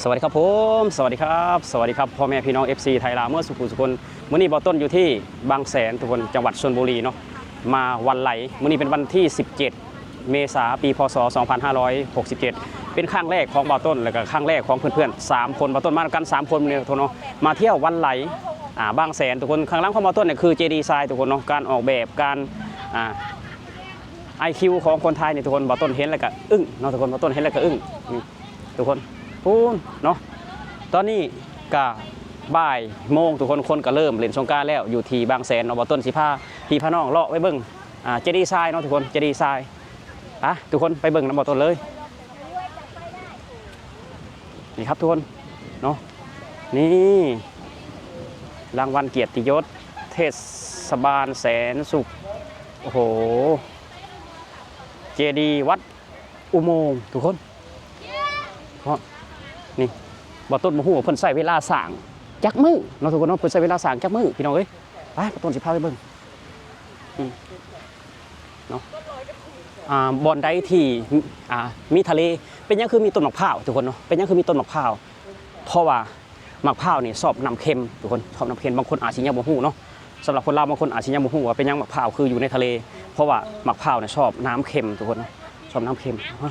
ສະຫວັດດີຄັບຜົມ ສະຫວັດດີຄັບ ສະຫວັດດີຄັບ ພໍ່ແມ່ພີ່ນ້ອງ ເອັຟຊີ ໄທລາວ ເໝິດສູ່ຜູ້ສູ່ຄົນ. ມື້ນີ້ບ່າວຕົ້ນຢູ່ທີ່ບາງແສນທຸກຄົນ ຈັງຫວັດຊົນບູລີເນາະ ມາວັນໄຫຼ. ມື້ນີ້ເປັນວັນທີສິບເຈັດ ເມສາ ປີ ພ.ສ. ສອງພັນຫ້າຮ້ອຍຫົກສິບເຈັດ ເປັນຄັ້ງແລກຂອງບ່າວຕົ້ນ ແລະກະຄັ້ງແລກຂອງເພື່ອນໆສາມຄົນ. ບ່າວຕົ້ນມານຳກັນສາມຄົນນີ້ທຸກຄົນເນາະ ມາທ່ຽວວັນໄຫຼ ອ່າ ບາງແສນທຸກຄົນ. ຂ້າງຫຼັງຂອງບ່າວຕົ້ນນີ້ຄືເຈດີຊາຍທຸກຄົນເນາະ ການອອກແບບ ການ ອ່າ ໄອຄິວຂອງຄົນໄທນີ້ທຸກຄົນ ບ່າວຕົ້ນເຫັນແລ້ວກະອຶ້ງເນາະທຸກຄົນ ບ່າວຕົ້ນເຫັນແລ້ວກະອຶ້ງ ນີ້ທຸກຄົນ ພຸ້ນເນາະ. ຕອນນີ້ກະບ່າຍໂມງທຸກຄົນ ຄົນກະເລີ່ມຫຼິ້ນສົງການແລ້ວ ຢູ່ທີ່ບາງແສນເນາະ. ບ່າວຕົ້ນຊິພາພີ່ພານ້ອງເລາະໄປເບິ່ງ ອ່າ ເຈດີຊາຍເນາະທຸກຄົນ ເຈດີຊາຍ. ໄປທຸກຄົນ ໄປເບິ່ງນຳບ່າວຕົ້ນເລີຍ. ນີ້ຄັບທຸກຄົນເນາະ ນີ້ ລາງວັນກຽດຕິຍົດເທດສະບານແສນສຸກ. ໂອ້ໂຫ ເຈດີວັດອຸໂມງທຸກຄົນເນາະ. ນີ້ ບ່າວຕົ້ນບໍ່ຮູ້ວ່າເພິ່ນໃຊ້ເວລາສ້າງຈັກມື້ເນາະທຸກຄົນເນາະ ເພິ່ນໃຊ້ເວລາສ້າງຈັກມື້ພີ່ນ້ອງເອີຍ. ໄປ ບ່າວຕົ້ນຊິພາໄປເບິ່ງ ອືມ ເນາະ ອ່າ ບ່ອນໃດທີ່ ອ່າ ມີທະເລ. ເປັນຫຍັງຄືມີຕົ້ນໝາກພ້າວທຸກຄົນເນາະ ເປັນຫຍັງຄືມີຕົ້ນໝາກພ້າວ? ເພາະວ່າໝາກພ້າວນີ້ຊອບນ້ຳເຄັມທຸກຄົນ ຊອບນ້ຳເຄັມ. ບາງຄົນອາດຊິຍັງບໍ່ຮູ້ເນາະ ສຳລັບຄົນລາວບາງຄົນອາດຊິຍັງບໍ່ຮູ້ວ່າເປັນຫຍັງໝາກພ້າວຄືຢູ່ໃນທະເລ ເພາະວ່າໝາກພ້າວນີ້ຊອບນ້ຳເຄັມທຸກຄົນເນາະ ຊອບນ້ຳເຄັມ. ມາ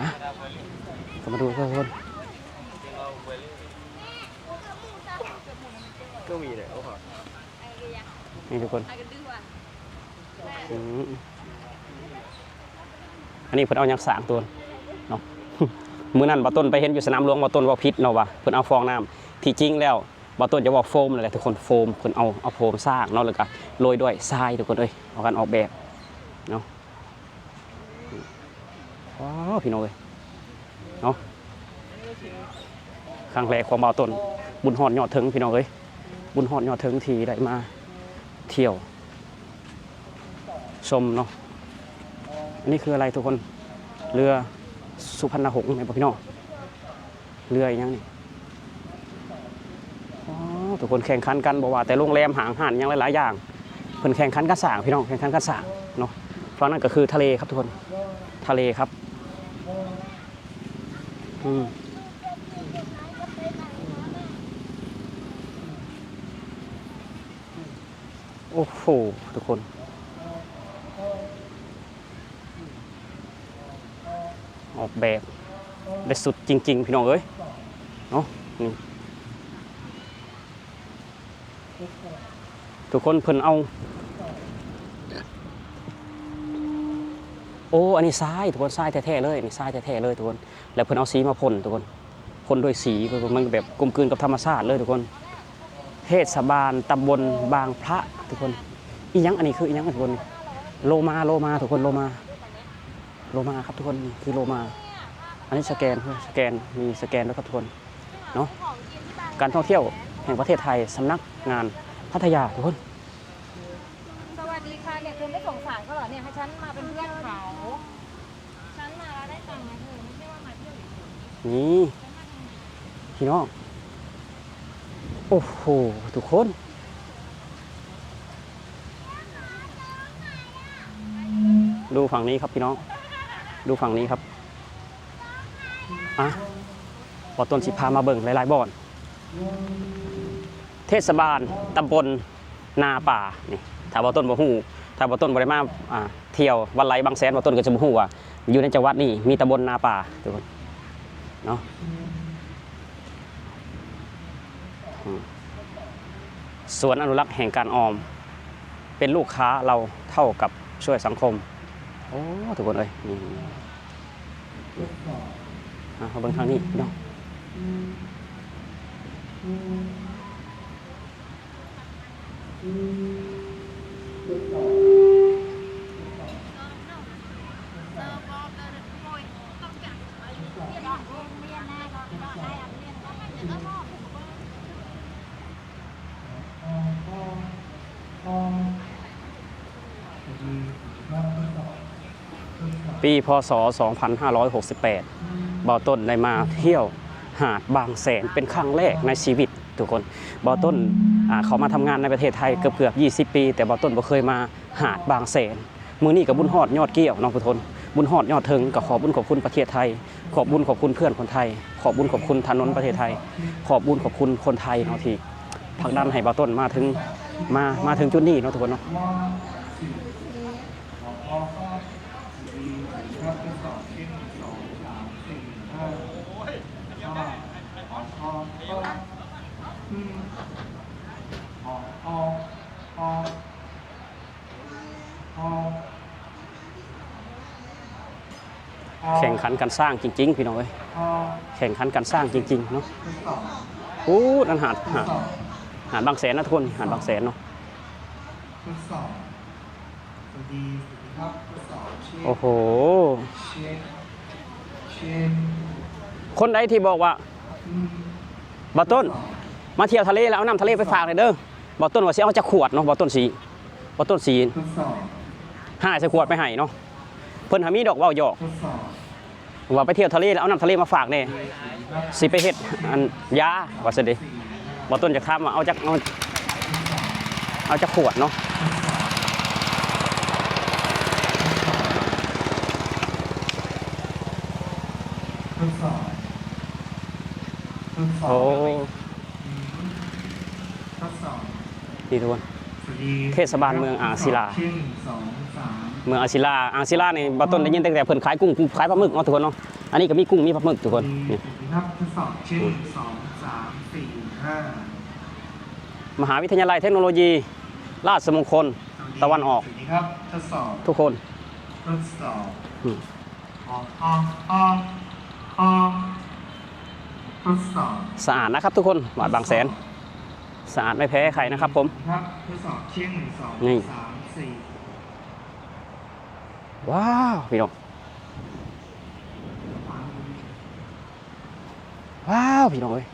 ມາ ເຂົ້າມາດູທຸກຄົນ. ກໍມີແຫຼະ ໂອ້ ນີ້ທຸກຄົນ ອືມ ອັນນີ້ເພິ່ນເອົາຫຍັງສ້າງຕົວເນາະ. ມື້ນັ້ນບ່າວຕົ້ນໄປເຫັນຢູ່ສະໜາມຫຼວງ ບ່າວຕົ້ນເວົ້າຜິດເນາະວ່າເພິ່ນເອົາຟອງນ້ຳ ທີ່ຈິງແລ້ວບ່າວຕົ້ນຈະເວົ້າໂຟມນັ້ນແຫຼະທຸກຄົນ ໂຟມ ເພິ່ນເອົາ ເອົາໂຟມສ້າງເນາະ ແລ້ວກະໂລຍດ້ວຍຊາຍທຸກຄົນເອີຍ ເອົາການອອກແບບເນາະ. ວ້າວ ພີ່ນ້ອງເອີຍເນາະ ຄັ້ງແລກຂອງບ່າວຕົ້ນ ບຸນຮອດຍອດເທິງພີ່ນ້ອງເອີຍ ບຸນຮອດຍອດເທິງທີ່ໄດ້ມາທ່ຽວຊົມເນາະ. ອັນນີ້ຄືອະໄລທຸກຄົນ? ເຮືອສຸພັນນະຫົງແມ່ນບໍ່ພີ່ນ້ອງ? ເຮືອອີ່ຫຍັງນີ້? ອໍ ທຸກຄົນແຂ່ງຂັນກັນ ບໍ່ວ່າແຕ່ໂຮງແຮມ ຫ້າງຮ້ານ ຫຍັງຫຼາຍໆຢ່າງ ເພິ່ນແຂ່ງຂັນກັນສ້າງພີ່ນ້ອງ ແຂ່ງຂັນກັນສ້າງເນາະ. ຝັ່ງນັ້ນກໍຄືທະເລຄັບທຸກຄົນ ທະເລຄັບ ອືມ ໂອ້ໂຫ ທຸກຄົນ ອອກແບບໄດ້ສຸດຈິງໆ ພີ່ນ້ອງເອີຍເນາະ. ນີ້ ທຸກຄົນ ເພິ່ນເອົາ ໂອ້ ອັນນີ້ຊາຍທຸກຄົນ ຊາຍແທ້ໆເລີຍ ອັນນີ້ຊາຍແທ້ໆເລີຍທຸກຄົນ. ແລ້ວເພິ່ນເອົາສີມາພົ່ນທຸກຄົນ ພົ່ນດ້ວຍສີ ມັນແບບກົມກືນກັບທຳມະຊາດເລີຍທຸກຄົນ. ເທດສະບານຕຳບົນບາງພຣະທຸກຄົນ. ອີ່ຫຍັງ ອັນນີ້ຄືອີ່ຫຍັງທຸກຄົນ? ໂລມາ ໂລມາທຸກຄົນ ໂລມາ ໂລມາຄັບທຸກຄົນ ນີ້ຄືໂລມາ. ອັນນີ້ສະແກນ ສະແກນ ມີສະແກນດ້ວຍຄັບທຸກຄົນເນາະ. ການທ່ອງທ່ຽວແຫ່ງປະເທດໄທ ສຳນັກງານພັດທະຍາທຸກຄົນ. สวัสดีค่ะ เนี่ย เธอไม่สงสารเขาเหรอเนี่ย ให้ฉันมาเป็นเพื่อนเขา ฉันมาแล้วได้ตังค์นะเธอ ไม่ใช่ว่ามาเที่ยวเฉยๆ นี่ พี่น้อง โอ้โห ทุกคน ดูฝั่งนี้ครับพี่น้อง ดูฝั่งนี้ครับ อ่ะ บ่าวต้นสิพามาเบิ่งหลายๆ บ่อน เทศบาลตำบลนาป่า นี่ ถ้าบ่าวต้นบ่ฮู้ ถ้าบ่าวต้นบ่ได้มา อ่า เที่ยววัดไหลบางแสน บ่าวต้นก็จะบ่ฮู้ว่า อยู่ในจังหวัดนี้มีตำบลนาป่า ทุกคน เนาะ อืม สวนอนุรักษ์แห่งการออม เป็นลูกค้าเราเท่ากับช่วยสังคม โอ้ ทุกคนเอ้ย นี่ อ่ะ มาเบิ่งทางนี้พี่น้อง ปี พ.ศ. สองพันห้าร้อยหกสิบแปด บ่าวต้นได้มาเที่ยวหาดบางแสนเป็นครั้งแรกในชีวิต ทุกคน บ่าวต้น อ่า เข้ามาทำงานในประเทศไทยเกือบๆ ยี่สิบปี แต่บ่าวต้นบ่เคยมาหาดบางแสน มื้อนี้ก็บุญฮอดยอดเกี้ยวเนาะทุกคน บุญฮอดยอดเทิง ก็ขอบบุญขอบคุณประเทศไทย ຂອບບຸນຂອບຄຸນເພື່ອນຄົນໄທ, ຂອບບຸນຂອບຄຸນຖະໜົນປະເທດໄທ, ຂອບບຸນຂອບຄຸນຄົນໄທເນາະ ທີ່ຜັກດັນໃຫ້ບ່າວຕົ້ນມາເຖິງ ມາ ມາເຖິງຈຸດນີ້ເນາະ ທຸກຄົນເນາະ. ແຂ່ງຂັນກັນສ້າງຈິງໆ ພີ່ນ້ອງເອີຍ, ແຂ່ງຂັນກັນສ້າງຈິງໆເນາະ. ໂອ້ ນັ້ນຫາດ ຫາດ ຫາດບາງແສນນະທຸກຄົນ, ຫາດບາງແສນເນາະ. ໂອ້ໂຫ ຄົນໃດທີ່ບອກວ່າ ບ່າວຕົ້ນ ມາທ່ຽວທະເລແລ້ວເອົານ້ຳທະເລໄປຝາກແດ່ເດີ, ບ່າວຕົ້ນວ່າຊິເອົາຈັກຂວດເນາະ, ບ່າວຕົ້ນຊິ ບ່າວຕົ້ນຊິຫາໃສ່ຂວດໄປໃຫ້ເນາະ. ເພິ່ນຫາມີດອກເວົ້າຫຍອກ ວ່າໄປທ່ຽວທະເລແລ້ວເອົານ້ຳທະເລມາຝາກແດ່, ຊິໄປເຮັດອັນຢາວ່າຊັ້ນເດ. ບ່າວຕົ້ນຈະຖາມວ່າເອົາຈັກ ເອົາ ເອົາຈັກຂວດເນາະ. ໂອ້ ນີ້ທຸກຄົນ ເທດສະບານເມືອງອ່າງສິລາ, ເມືອງອ່າງສິລາ. ອ່າງສິລານີ້ ບ່າວຕົ້ນໄດ້ຍິນຕັ້ງແຕ່ເພິ່ນຂາຍກຸ້ງ ຂາຍປາໝຶກເນາະ ທຸກຄົນເນາະ. ອັນນີ້ກໍມີກຸ້ງ ມີປາໝຶກ ທຸກຄົນ. ນີ້ ມະຫາວິທະຍາໄລເທັກໂນໂລຢີລາຊະມົງຄົນຕາວັນອອກ ທຸກຄົນ. ສະອາດນະຄັບທຸກຄົນ, ຫາດບາງແສນ ສະອາດໄມ່ແພ້ໃຄນະຄັບຜົມ. ນີ້ ວ້າວ ພີ່ນ້ອງ, ວ້າວ ພີ່ນ້ອງເອີຍ.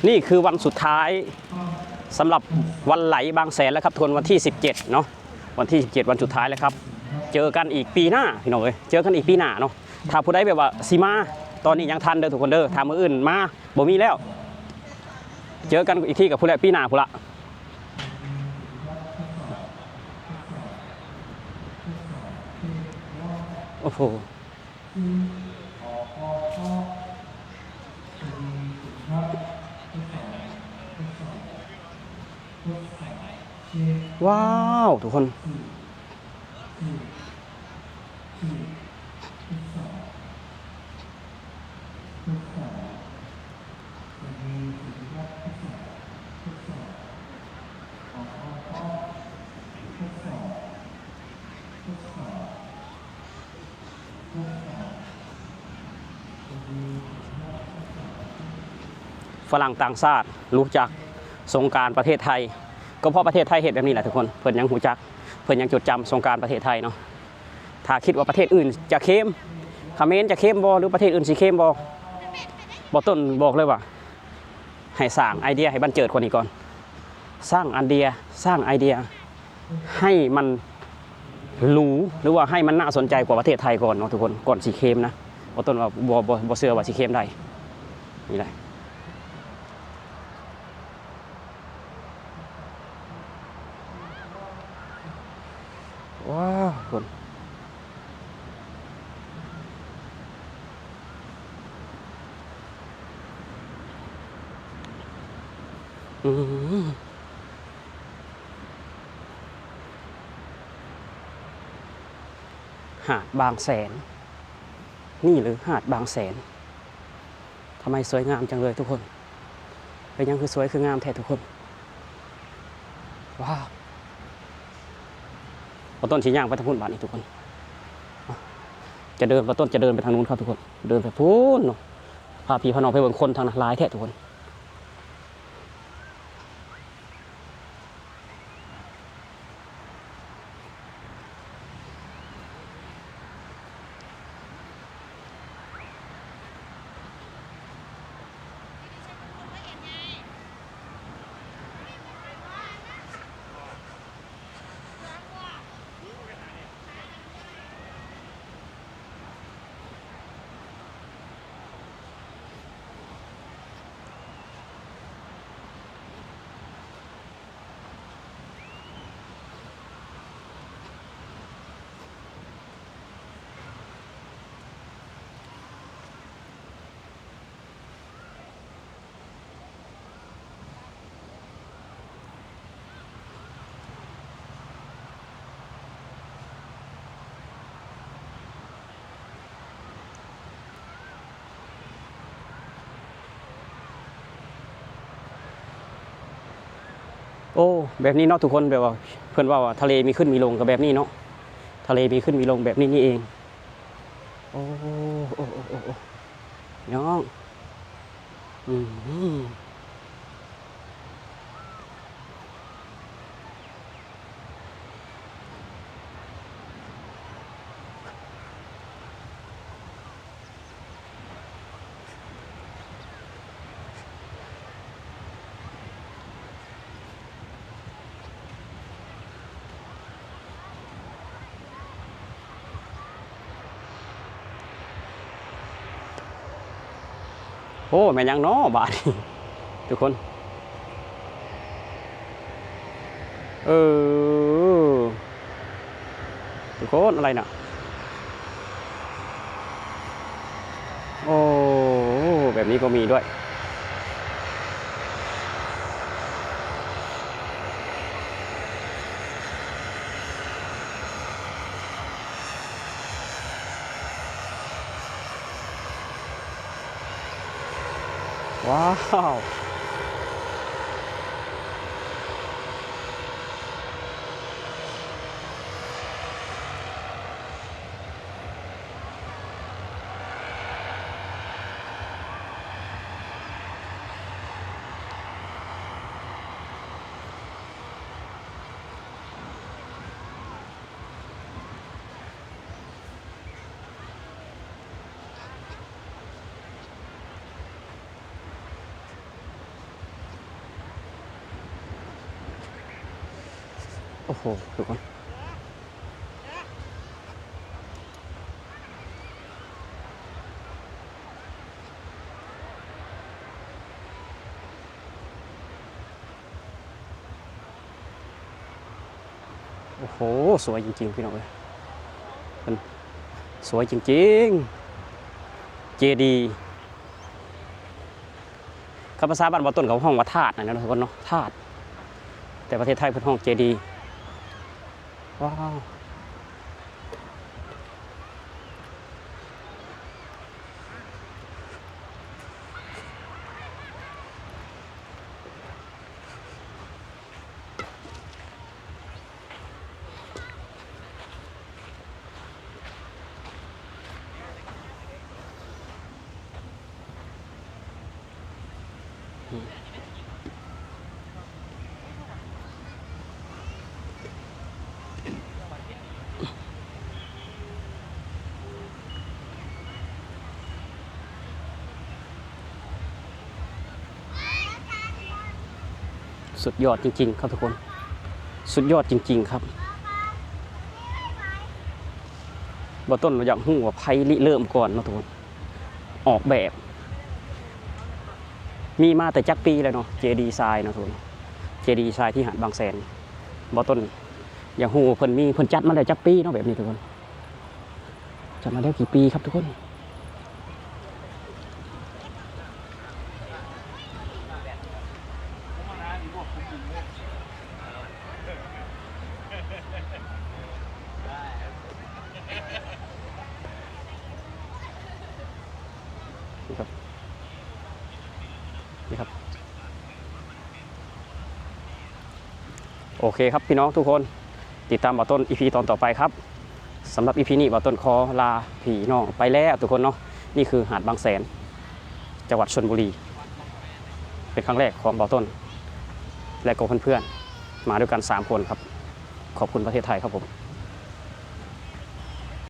ນີ້ຄືວັນສຸດທ້າຍສຳລັບວັນໄຫຼບາງແສນແລ້ວຄັບທຸກຄົນ, ວັນທີສິບເຈັດເນາະ, ວັນທີສິບເຈັດ ວັນສຸດທ້າຍແລ້ວຄັບ. ເຈີກັນອີກປີໜ້າ ພີ່ນ້ອງເອີຍ, ເຈີກັນອີກປີໜ້າເນາະ. ຖ້າຜູ້ໃດແບບວ່າຊິມາຕອນນີ້ຍັງທັນເດີທຸກຄົນເດີ, ຖ້າມື້ອື່ນມາບໍ່ມີແລ້ວ. ເຈີກັນອີກທີກໍພຸ້ນແຫຼະ ປີໜ້າພຸ້ນລະ. ໂອ້ໂຫ ວ້າວ ທຸກຄົນ. ຝຣັ່ງຕ່າງຊາດຮູ້ຈັກສົງການປະເທດໄທ ກໍເພາະປະເທດໄທເຮັດແບບນີ້ແຫຼະທຸກຄົນ, ເພິ່ນຍັງຮູ້ຈັກ ເພິ່ນຍັງຈົດຈຳສົງການປະເທດໄທເນາະ. ຖ້າຄິດວ່າປະເທດອື່ນຈະເຄມ, ຂະເໝນຈະເຄມບໍ່ ຫຼືປະເທດອື່ນຊິເຄມບໍ່, ບ່າວຕົ້ນບອກເລີຍວ່າ ໃຫ້ສ້າງໄອເດຍໃຫ້ບັນເຈີດກວ່ານີ້ກ່ອນ, ສ້າງອັນເດຍ ສ້າງໄອເດຍໃຫ້ມັນຫຼູ ຫຼືວ່າໃຫ້ມັນໜ້າສົນໃຈກວ່າປະເທດໄທກ່ອນເນາະທຸກຄົນ, ກ່ອນຊິເຄມນະ. ບ່າວຕົ້ນວ່າບໍ່ ບໍ່ ບໍ່ເຊື່ອວ່າຊິເຄມໄດ້. ນີ້ແຫຼະ. ວ້າວ ຄົນ ອືມ ຫາດບາງແສນ. ນີ້ຫຼືຫາດບາງແສນ? ທຳໄມສວຍງາມຈັງເລີຍທຸກຄົນ? ເປັນຫຍັງຄືສວຍຄືງາມແທ້ທຸກຄົນ? ວ້າວ ບ່າວຕົ້ນຊິຍ່າງໄປທາງພຸ້ນບາດນີ້ທຸກຄົນ. ຈະເດີນ ບ່າວຕົ້ນຈະເດີນໄປທາງນູ້ນຄັບທຸກຄົນ, ເດີນໄປພຸ້ນເນາະ. ພາພີ່ພານ້ອງໄປເບິ່ງຄົນທາງນັ້ນຫຼາຍແທ້ທຸກຄົນ. ເ ໂອ້ ແບບນີ້ເນາະທຸກຄົນ ແບບວ່າເພິ່ນເວົ້າວ່າທະເລມີຂຶ້ນມີລົງກໍແບບນີ້ເນາະ ທະເລມີຂຶ້ນມີລົງແບບນີ້ນີ້ເອງ. ໂອ້ ໂອ້ ໂອ້ ໂອ້ ໂອ້ ພີ່ນ້ອງ ອືມ. ໂອ້ ແມ່ນຫຍັງເນາະບາດນີ້ ທຸກຄົນ ເອີ ທຸກຄົນ ອະໄລນະ? ໂອ້ ແບບນີ້ກໍມີດ້ວຍ. ວ້າວ ໂອ້ໂຫ ທຸກຄົນ ໂອ້ໂຫ ສວຍຈິງໆ ພີ່ນ້ອງເອີຍ ເພິ່ນສວຍຈິງໆ ເຈດີ ຄັນພາສາບ້ານບ່າວຕົ້ນເຂົາຮ້ອງວ່າທາດນັ້ນແຫຼະເນາະ ທຸກຄົນເນາະ ທາດ ແຕ່ປະເທດໄທເພິ່ນຮ້ອງເຈດີ ວ້າວ. ສຸດຍອດຈິງໆ ຄັບທຸກຄົນ ສຸດຍອດຈິງໆ ຄັບ. ບ່າວຕົ້ນຢາກຮູ້ວ່າໃຜລິເລີ່ມກ່ອນເນາະທຸກຄົນ ອອກແບບ ມີມາແຕ່ຈັກປີແລ້ວເນາະ ເຈດີຊາຍເນາະທຸກຄົນ ເຈດີຊາຍທີ່ຫາດບາງແສນ. ບ່າວຕົ້ນຢາກຮູ້ວ່າເພິ່ນມີ ເພິ່ນຈັດມາແລ້ວຈັກປີເນາະ ແບບນີ້ທຸກຄົນ. ຈັດມາແລ້ວກີ່ປີຄັບທຸກຄົນ? ນີ້ຄັບ ນີ້ຄັບ. ໂອເຄຄັບພີ່ນ້ອງທຸກຄົນ ຕິດຕາມບ່າວຕົ້ນ ອີພີ ຕອນຕໍ່ໄປຄັບ. ສຳລັບ ອີພີ ນີ້ບ່າວຕົ້ນຂໍລາພີ່ນ້ອງໄປແລ້ວທຸກຄົນເນາະ. ນີ້ຄືຫາດບາງແສນ ຈັງຫວັດຊົນບຸລີ ເປັນຄັ້ງແລກຂອງບ່າວຕົ້ນ ແລະກໍເພື່ອນໆ ມາດ້ວຍກັນສາມຄົນຄັບ. ຂອບຄຸນປະເທດໄທຄັບຜົມ.